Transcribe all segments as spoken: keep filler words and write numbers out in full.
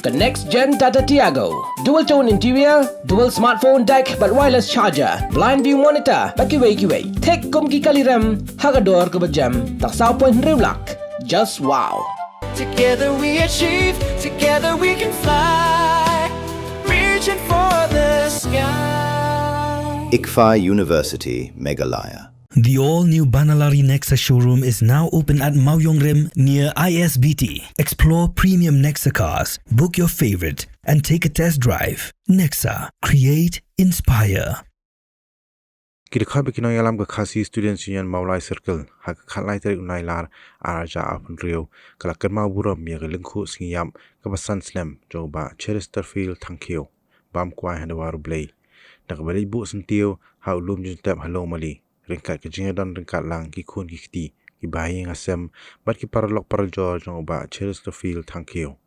The next gen Tata Tiago. Dual tone interior, dual smartphone deck, bad wireless charger, blind view monitor, bad kiwei kiwei. Thik kum ki kali rem, ha ka dor kaba jem, tang saw point hynriew lak. Just wow. Together we achieve, together we can fly, reaching for the sky. ICFAI University, Meghalaya. The all-new Banalari Nexa showroom is now open at Mawiong Rim near I S B T. Explore premium Nexa cars, book your favorite, and take a test drive. Nexa, create, inspire. Ki dkhot bad ki nongïalam ka Khasi Students Union Mawlai Circle, ha ka khatlai tarik u Nailar, ar hajar arphew hynriew, ka la kynmaw burom ïa ka lyngkhuh sngi ïap kaba san snem jong u Bah Chesterfield Thangkhiew, bam kwai ha Dewar U Blei, na kaba leit buh syntiew ha u lum jingtep ha Lawmali, ryngkat ka jingïadon ryngkat lang ki khun ki kti, ki bahaïing hasem, bad ki paralok parajor jong u Bah Chesterfield Thangkhiew.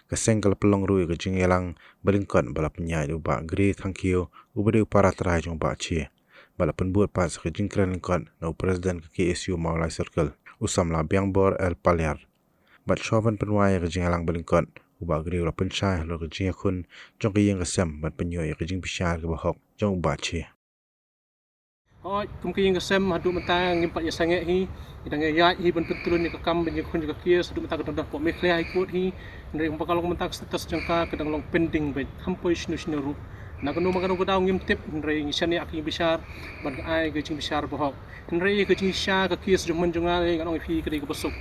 Ka seng ka la pynlong ruh ïa ka jingïalang ba lyngkot ba la pynïaid da u Bah Gre Thangkhiew, uba dei u para trai jong u Bah Che. Bad la pynbud pat sa ka jingkren lyngkot na u President ka K S U Mawlai Circle, u samla Biangbor L Paliar. Bad shuwa ban pynwai ïa ka jingïalang ba lyngkot, u Bah Gre u la pynshai halor ka jingïakhun jong ka ïing ka sem bad pynïoh ïa ka jingbishar kaba hok jong u Bah Che. Hooid, kum ka ïing ka sem haduh mynta ngim pat ïa sangeh hi. Ngi dang ïaid hi ban pyntlun ïa ka kam ban ïakhun ïa ka case, haduh mynta ka dang don hapoh Meghalaya High Court hi. Hynrei kumba ka long mynta ka status jong ka, ka dang long pending beit, kham poi shano shano ruh. Na kano ma kano ka daw ngim tip, hynrei ngi shaniah ka jingbishar ban ai ka jingbishar ba hok. Hynrei ka jingshisha ka case jong u hynmen jong nga, ngan ong ïa phi, ka dei kaba suk.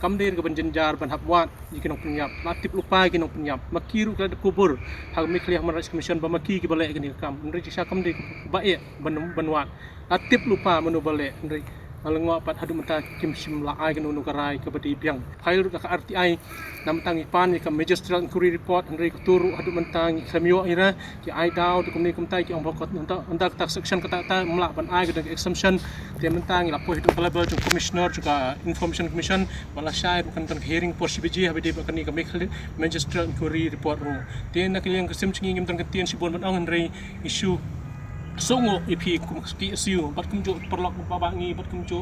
Kam dei ka ban jynjar ban hap wad ïa ki nongpynïap, la tip lypa ïa ki nongpynïap. Ma ki ruh ki la dep kubur ha ka Meghalaya Human Rights Commission ba ma ki kiba leh kane ka kam. Hynrei jingshisha kam dei ba eh ban, ban wad. La tip lypa mano ba leh, hynrei la lyngngoh pat haduh mynta kim shym la ai kano kano ka rai kaba dei biang. Phai ruh da ka R T I, na mynta ngi pan ïa ka magisterial inquiry report, hynrei kato ruh haduh mynta ngi khlem ïoh ïa ra, ki ai daw te kumne kumta, ki ong ba ka, ynda, ynda kata ka section kata kata ym lah ban ai, ka don ka exemption. Te mynta ngi la poi haduh ka level jong commissioner jong ka Information Commission, ba la shai ruh kan don ka hearing por shi baje, haba ïadei bad kane ka Meghalaya Magisterial Inquiry Report ruh. Te na ka liang ka sim jong ngi ngim don ka ktien shibun ban ong, hynrei ngi shu sngewnguh ïa phi kum ka K S U, bad kumjuh paralok ba bad ngi, bad kumjuh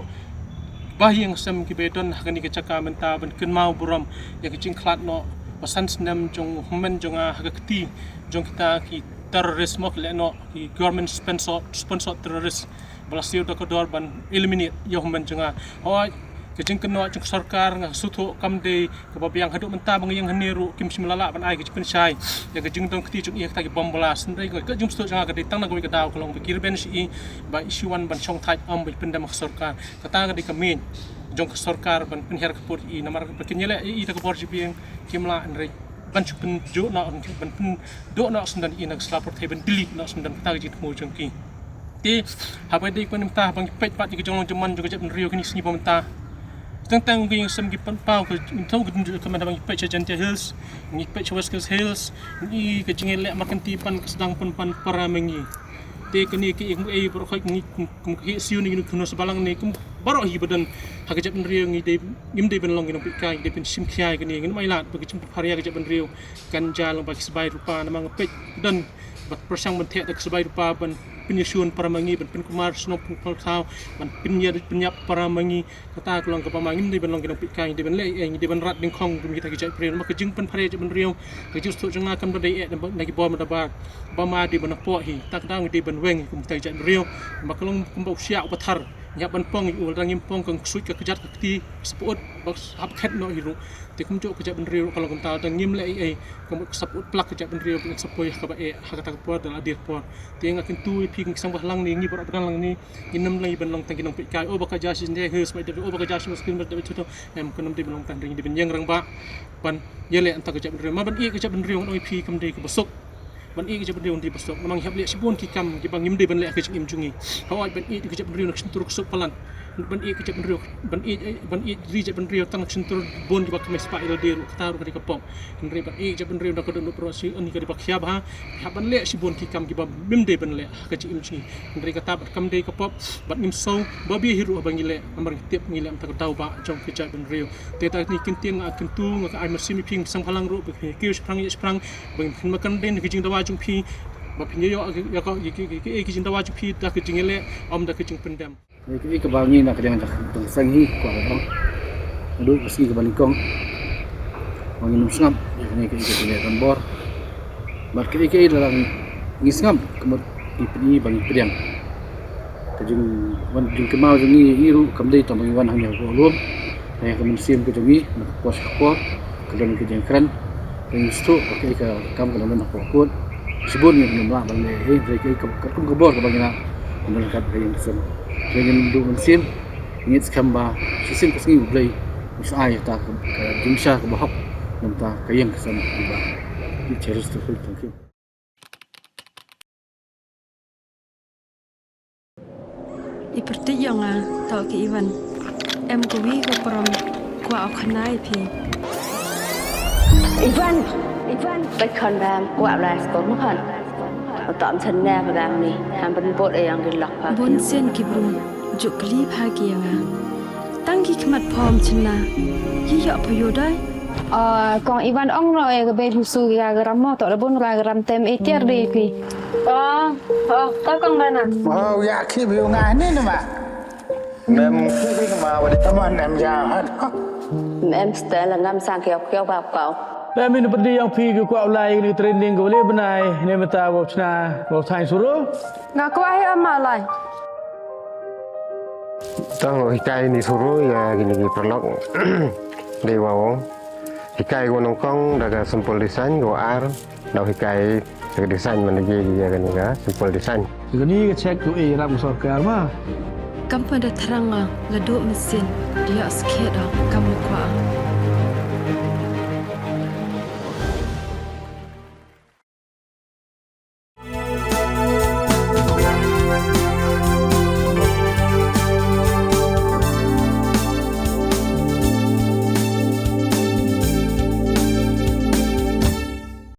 bahaïing hasem kiba don ha kane ka jaka mynta, ban kynmaw burom ïa ka jingkhlad noh ba san snem jong u hynmen jong nga ha ka kti jong kita ki terrorist, mo, ki lehnoh, ki government sponsor, sponsor terrorist, ba la siew da ka dor ban eliminate ïa u hynmen jong nga. Hooid, ka jingkynnoh jong ka sorkar nga sngewthuh kam dei kaba biang. Haduh mynta ba nga ïeng hangne ruh kim shym la lah ban ai ka jingpynshai ïa ka jingdon kti jong i ha kita ki bom blast. Hynrei ka jingsngewthuh jong nga ka dei tang na kawei ka daw, ka long ba ki revenge ïa i, ba i shu wan ban shong thait, ym ba i pyndem ha ka sorkar. Kata ka dei ka miej jong ka sorkar ban pynhiar kyrpad ïa i, namar ba kin ïaleh ïa i da ka bor jabieng kim lah, hynrei ban shu pynduh noh, ban pynduh noh syndon ïa i na ka sla pyrthei, ban delete noh syndon. Kata ka jingthmu jong ki. Te haba ïadei kumne mynta, haba ngi peit pat ïa ka jinglong jingman jong ka jaitbynriew kine ki sngi ba mynta, teng teng ki ïing sem ki pynpaw ka, ngi thaw ka jingkmen. Haba ngi peit sha Jaintia Hills, ngi peit sha West Khasi Hills, ngi, ka jingïaleh markynti pan ka sdang pynban para ma ngi. Te kane ka ïing, eh, baroh khoit ngi kum, kum ka K S U ne, ngi kynnoh sa balang ne, kum baroh hi ba don ha ka jaitbynriew, ngi dei, ngim dei ban long ki nongpeitkai, ngi dei ban shim khia ïa kane. Ngin ym ailad ba ka jingpynpar ïa ka jaitbynriew kan jia lyngba ki sbai rupa, namar nga peit don ba pyrshang ban theh da ki sbai rupa ban pynïashun para ma ngi, ban pynkulmar shnong pynkulmar thaw, ban pynïa, pynïap para ma ngi. Kata ka long kaba ma ngim dei ban long ki nongpeitkai, ngi dei ban leh, eh, ngi dei ban rat dyngkhong kum kita ki jaitbynriew. Namar ka jingpynpar ïa jaitbynriew, ka jingsngewthuh jong nga kam dei eh na ki bor ma da bar, ba ma dei ban poi hi. Kata ka daw ngi dei ban weng kum kita ki jaitbynriew. Namar ka long kumba u shiah u pathar, ngi hap ban pong ïa u, lada ngim pong ka ksuid ka kjat ka kti, ka spah ut ba hap khet noh hi ruh. Te kumjuh ka jaitbynriew ruh ka long kumta, lada ngim leh ei ei, kumba ka spah ut plak ka jaitbynriew, ka sa poi ha kaba eh ha kata ka por da la dier por. Te nga kyntu ïa phi ki seng bhalang ne, ngi baroh ba don lang ne, ngin ym lei ban long tang ki nongpeitkai. O ba ka jia sha Jaintia Hills, ba dei, o ba ka jia sha West Khasi Hills, ba dei, em, kan ym dei ban long tang, dei ban ïeng rangbah ban ïaleh ïa ka jaitbynriew. Ma ban ïeh ka jaitbynriew, ngan ong ïa phi, kam dei kaba suk. Ban ïeh ka jaitbynriew kam dei kaba suk. Namar ngi hap leh shibun ki kam kiba ngim dei ban leh ha ka jingim jong ngi. Hooid, ban ïeh ka jaitbynriew na ka shyntur ka suk palat. Ban ïeh ka jaitbynriew, ban ïeh, ban ïeh ri jaitbynriew tang na ka shyntur bun kiba kmie spah ïa lade ruh, kata ruh ka dei ka pop. Hynrei ban ïeh jaitbynriew da ka dohnud baroh shi, kane ka dei ba khia bha. Hap ban leh shibun ki kam kiba ngim dei ban leh ha ka jingim jong ngi. Hynrei kata pat kam dei ka pop, bad ngim sngew ba bieit hi ruh haba ngi leh, namar ngi tip ngi leh mynta ka daw ba jong ka jaitbynriew. Te da kane ka ktien nga kyntu, nga ai mynsiem ïa phi ki seng bhalang ruh, ba phin kiew shaphrang ïa shaphrang, ba phin mut kan dei ka jingdawa jong phi, ba phin ïoh ïa ka, ïa ka, ïa ka, ïa ka jingdawa jong phi da ka jingïaleh, ym da ka jingpyndem. Ïa ka, ïa kaba ngi na ka liang jong ka seng hi, kwah ban ong, naduh ka sngi kaba nyngkong, Ba ngin ym sngap ïa kane kaei ka jingïaid rangbor. Bad kaei kaei lada ngi sngap ka mut ngi pyn-i ba ngi pdiang. Ka jingwan jingkynmaw jong ngi ïa ngi ruh kam dei tang ba ngi wan hangne hapoh lum. Ïa ka mynsiem ka jong ngi na ka por sha ka por ka don ka jingkren. Ka jingstad ba kaei ka kam ka dang don hapoh kut. Shibun ngi ym lah ban leh ei ei, hynrei kaei ka, katkum ka bor kaba ngi lah ban don kat ka ïing ka sem. Hynrei ngin duh mynsiem, ngin skhem ba shisien ka sngi U Blei u sa ai ïa kata ka, ka jingshah kaba hok na ka bynta ka ïing ka sem. Ba i cheris to fil thank you. I pyrthei ïa nga to ki Ivan. Em kawi ka prom kwah u khana ïa phi. Ivan, Ivan, bai khon bam kwah lai sko mo khon. Utam chen ne pagam ni ham ban bot e yang di lok pa. Bun sien ki brum juk kli pha ki ïa nga. Tang ki khmat phom chynna. Hi ïoh pha ïoh dai. Ah, kong Ivan ong no e ka bei busu ya garam mo to da bun ra garam tem e tiar de pi. Oh, oh, ka kong dana. Oh, ya ki bi nga ni nama. Mem ki bi ma wali taman em ya hat. Mem stel ngam sang kiau kiau ba kau. Mem in pedi yang pi ki kwah ulai ni training ko le benai ne meta wa chna wa thai suru. Nga kwah hi ama lai. Tang hikai ni suru ya kini ki paralok. Dei wa ong. Hikai ko nongkong da ka simple design ko ar. Dau hikai da ka design man da ye ya kani ka simple design. Kani ka check ko e ram sorkar ma. Kam pa da thrang nga la do mesin dia skhet da kam kwah.